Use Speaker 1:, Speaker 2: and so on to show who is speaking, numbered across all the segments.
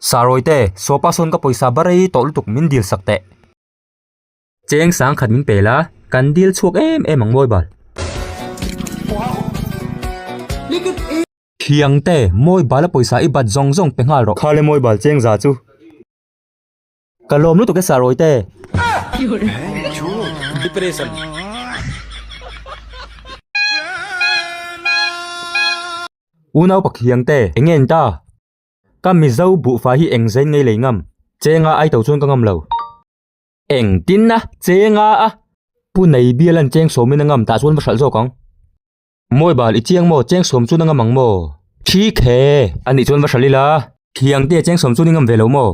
Speaker 1: Sarawite, Sawpa sawn ka pawisa ba rei tawh lutuk min dil sak teh. Cheng sang khat min pe la, kan dil chhuak em em ang mawi bal. Thiangte, mawi bala pawisa i bat zawng zawng pe nghal rawh. Khale mawi bal cheng za chu. Ka lawm lutuk e Sarawite. Unau Pakhiangte, eng nge ni ta? Ka Mizo buhfai hi eng zain ngei lei ngam? Chenga ai to chuan ka ngam lo. Engtin a? Chenga a? Pu nei bial an cheng sawmin a ngam tah chuan va hralh zawk ang. Mawi bal i chiang maw? Cheng sawm chuan a ngam ang maw? Thi khe! Anih chuan va hralh ila. Thiangte cheng sawm chuan i ngam ve lo maw?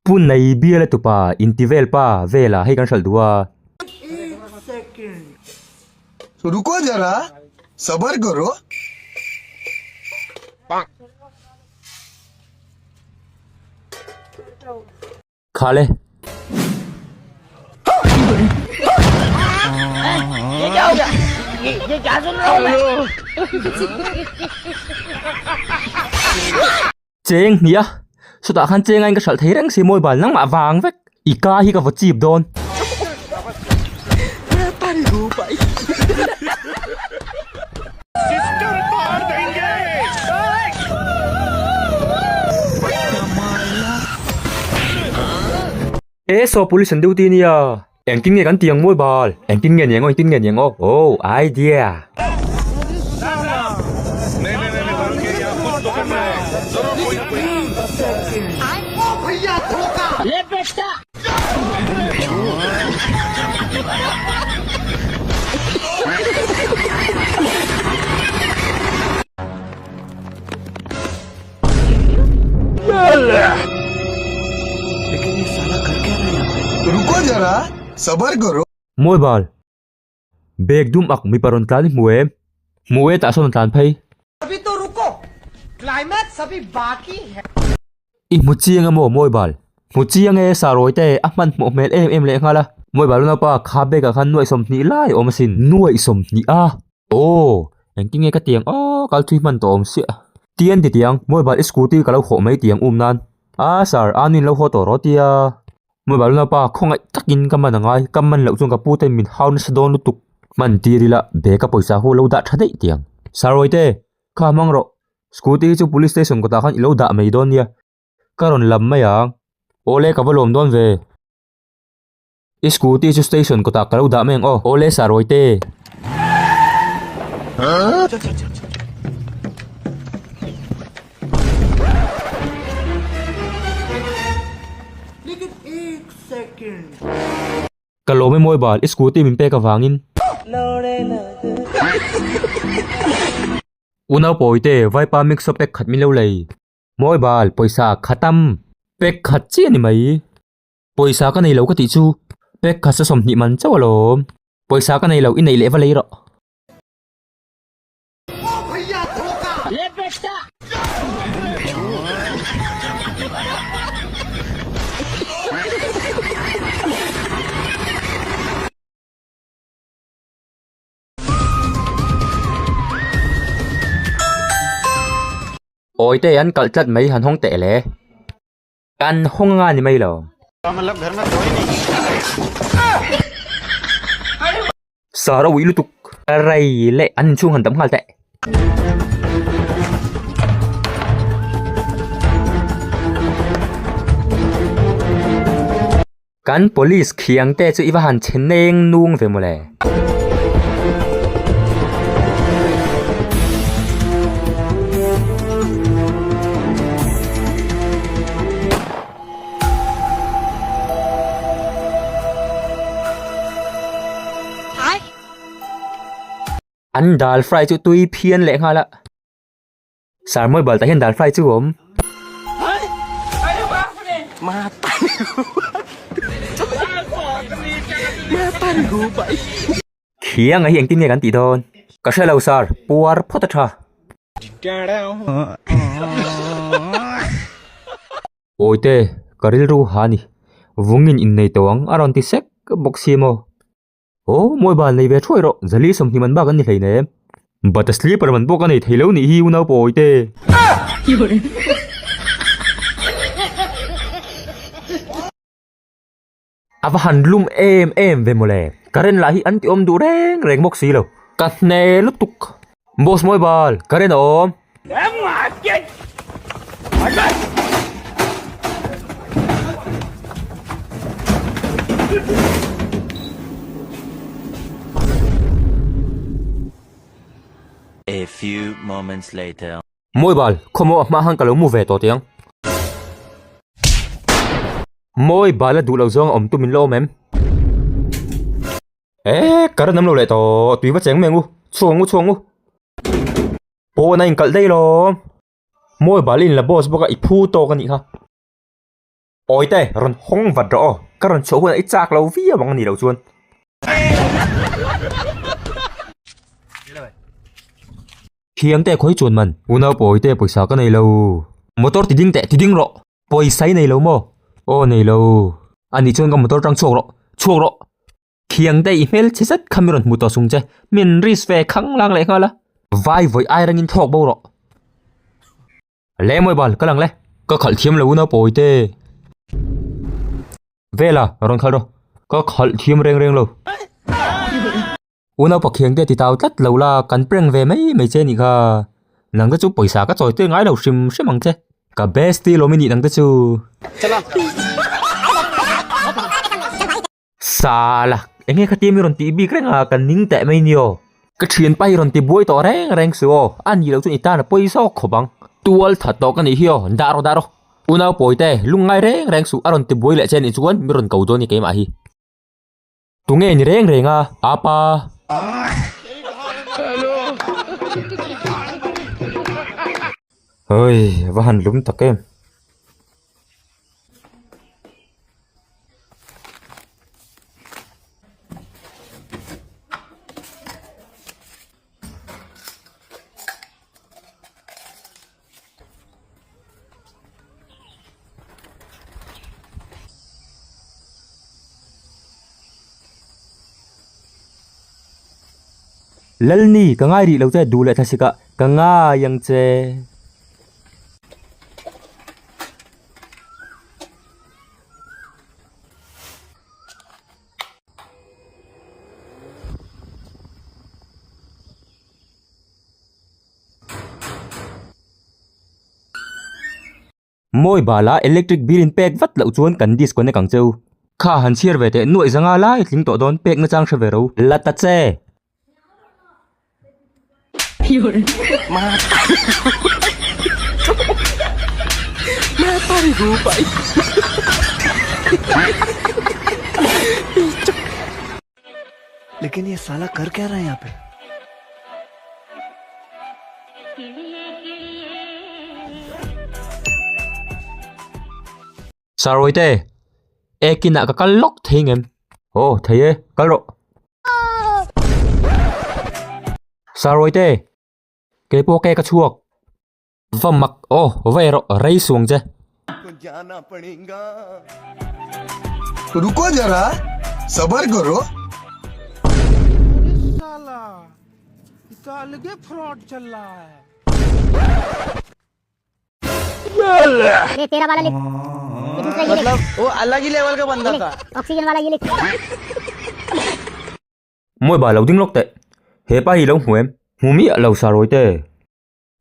Speaker 1: Pu nei bial a tupa inti vel pa vela hei kan hralh duh a.
Speaker 2: Ruko zara sabar karo.
Speaker 1: Khale. Cheng hnih a, chutah khan cheng ain ka hralh thei reng si mawi bal nangmah vang vek, i ka hi ka vaw chip dawn. E saw police an duty nia, engtin nge kan ti ang mawi bal, engtin nge ni ang aw, engtin nge ni ang aw, oh idea.
Speaker 2: Ruko zara sabar karo.
Speaker 1: Mawi bal. Bag dum ak mipa rawn tlan i hmu em? Hmu e tah sawn a tlan phei. I hmu chiang a maw Mawi bal? Hmu chiang e Sarawi te a hman hmuh hmel em em leh nghal a. Mawi bal unaupa kha bag ah khan nuaih sawmhnih lai a awm asin. Nuaih sawmhnih a? Aw, engtin nge ka tiang aw kal thui hman tawh awm siah. Tian ti tiang, Mawi bal i scooty ka lo hawh mai tiang um nan. A sir, a nin lo haw tawh rawh tia. Mobile unaupa khawngaih takin ka man angai, ka man loh chuan ka pu ten min hau nasa dawn lutuk. Hman tir ila bag a pawisa ho lo dah tha daih tiang. Sarawite, kha hmang rawh, scooty hi chu police station kawtah khan i lo dah mai dawn nia, ka rawn lam mai ang. Awle ka va lawm dawn ve. I scooty chu station kawtah ka lo dah mai ang aw. Awle Sarawite. Ka lawm e mawi bal, i scooty min pek avangin. Unau pawite, vaipa mixer pack khat min lo lei. Mawi bal, pawisa khatam pack khat chiah a ni mai. Pawisa ka nei lo ka tih chu pack khat sa 20 man chauh alawm. Pawisa ka nei lo, i neih leh va lei rawh. Awite an kalh tlat mai han hawng teh le. Kan hawng anga ni mai lo. Sar a uih lutuk. Rei leh an inchhung han dam nghal teh. Kan police khiang te chu i va han chhe neng nung ve mawle. An dal fry chu tui phian leh nghal a. Sarmawi bal tah hian dal fry chu a awm. Khianga hi engtin nge kan tih dawn? Ka hre lo sir, puar phawt a tha. Awite, ka rilru ha ni. Vungin innei tawh ang a rawn ti sek bawk si maw? Aw, mawi bal nei ve thuai rawh, zali 20 man bak an ni hleinem. But a sleeper man pawh ka nei thei lo nih hi unau pawi te. A va han lum em em ve mawle, current lah hi an ti awm duh reng reng bawk si lo. Ka hne lutuk. Boss mawi bal, current a awm.
Speaker 3: A few moments later.
Speaker 1: Mawi bal, khawmaw a hma han ka lo mu ve tawh tiang. Mawi bal a duh lo zawng a awm tum in la awm em? Eh, ka rawn awm lo leh tawh, tui va cheng mai ang u, chhuak ang u, chhuak ang u. Pawn a inkalh daih lawm. Mawi bal i inla boss bawk a, i phu tawk a nih kha. Awi te, rawn hawng vat rawh aw, ka rawn chhuah hunah i chak lo viau ang a nih loh chuan. Thiang te khawi chuan man. Unau pawi te pawisa ka nei lo. Motor ti ding teh, ti ding rawh. Pawisa i nei lo maw? Aw nei lo. A nih chuan ka motor tang chhuak rawh, chhuak rawh. Thiang te i hmel chhe zet kha mi rawn hmu tawh sung che, min risk ve khang lang leh nghal a. Vai vawi ai rangin thlawk bo rawh. Le mawi bal, ka lang le. Ka khalh thiam lo unau pawi te. Vela, rawn khalh rawh. Ka khalh thiam reng reng lo. Unau pakhiang te ti tau tlat lo la, kan prank ve mai mai che nih kha. Nang te chu pawisa ka chawi tir ngai lo hrim hrim ang che. Ka bestie lawm i nih nang te chu. Sala, enge khatia mi rawn tih bik reng a, ka ning teh mai ni aw. Ka thianpa hi rawn ti buai tawh reng reng suh aw, a nih loh chuan i tan a pawi zawk khawp ang. Tual that tawh ka nih hi aw, dah rawh dah rawh. Unau pawite, lungngai reng reng suh a rawn ti buai leh che nih chuan mi rawn ko dawn ni keimah hi. Tunge ni reng reng a, apa. Oi, va han lum tak em. Lalni, ka ngai rih lo che, duh leh thlasik ah ka ngai ang che. Mawi bala electric bill in pek vat loh chuan kan disconnect ang cheu. Kha han chhiar ve teh nuaih zanga lai tling tawh dawn pek nachang hre ve ro. La ta che.
Speaker 4: लेकिन ये साला कर क्या रहा है यहाँ पे
Speaker 1: Sarawi te, ekin ah ka kal lawk thei ngem? Aw thei e, kal rawh. Sarawi te, keipawh ke ka chhuak. Va mak aw, va erawh rei suang che.
Speaker 2: Ruko jara, sabar karo.
Speaker 5: मतलब वो अलग ही लेवल का बंदा था
Speaker 6: ऑक्सीजन वाला ये लिख
Speaker 1: Mawi bal lo ding lawk teh. He pa hi lo hmu em? Hmu miah lo Sarawi te.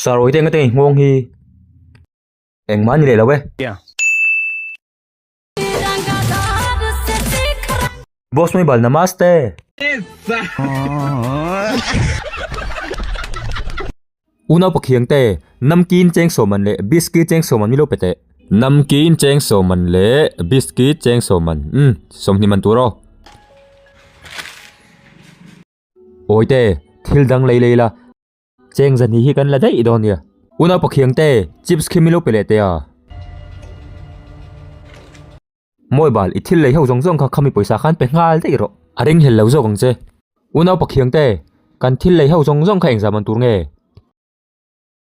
Speaker 1: Sarawi te engate nghawng hi engmah a ni leh lo e. Boss mai bal namaste. Unau pakhiang te namkin cheng sawman leh biscuit cheng sawman mi lo pe teh. Namkin cheng sawman leh biscuit cheng sawman umm 20 man tur aw. Awi te thil dang lei lei la. Cheng zahnih hi kan la daih dawn nia. Unau pakhiang te, chips khi milo pe leh teh a. Mawi bal, i thil lei ho zawng zawng kha khami pawisa khan pe nghal daih rawh. A ring hlel lo zawk ang che. Unau pakhiang te, kan thil lei ho zawng zawng kha engzah man tur nge?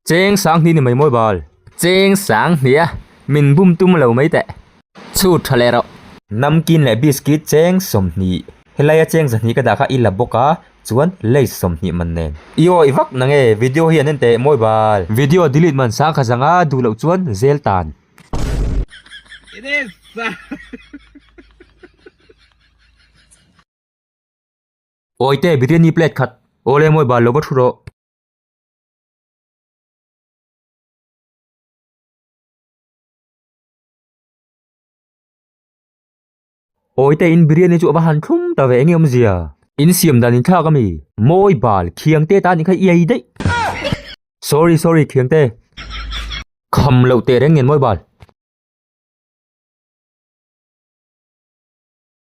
Speaker 1: Cheng sang hnih ni mai mawi bal. Cheng sang hnih a, min bum tum lo mai teh. Chhut tha leh rawh. Namkin leh biscuit cheng 20. Helaia cheng zahnih ka dah kha i la bawk a, chuan lace 20 man nen. I aw i vak na nge video hi an en teh mawi bal. Video delete man sang kha zanga duh loh chuan zel tan. Awite biryani plate khat. Awle mawi bal lo va thu rawh. Awite in biryani chu a va han thlum ta ve enge awmzia. In siam dan in thlak ami. Mawi bal khiang te ta nih kha i ei daih. Sorry sorry khiang te. Kham loh teh reng nen mawi bal.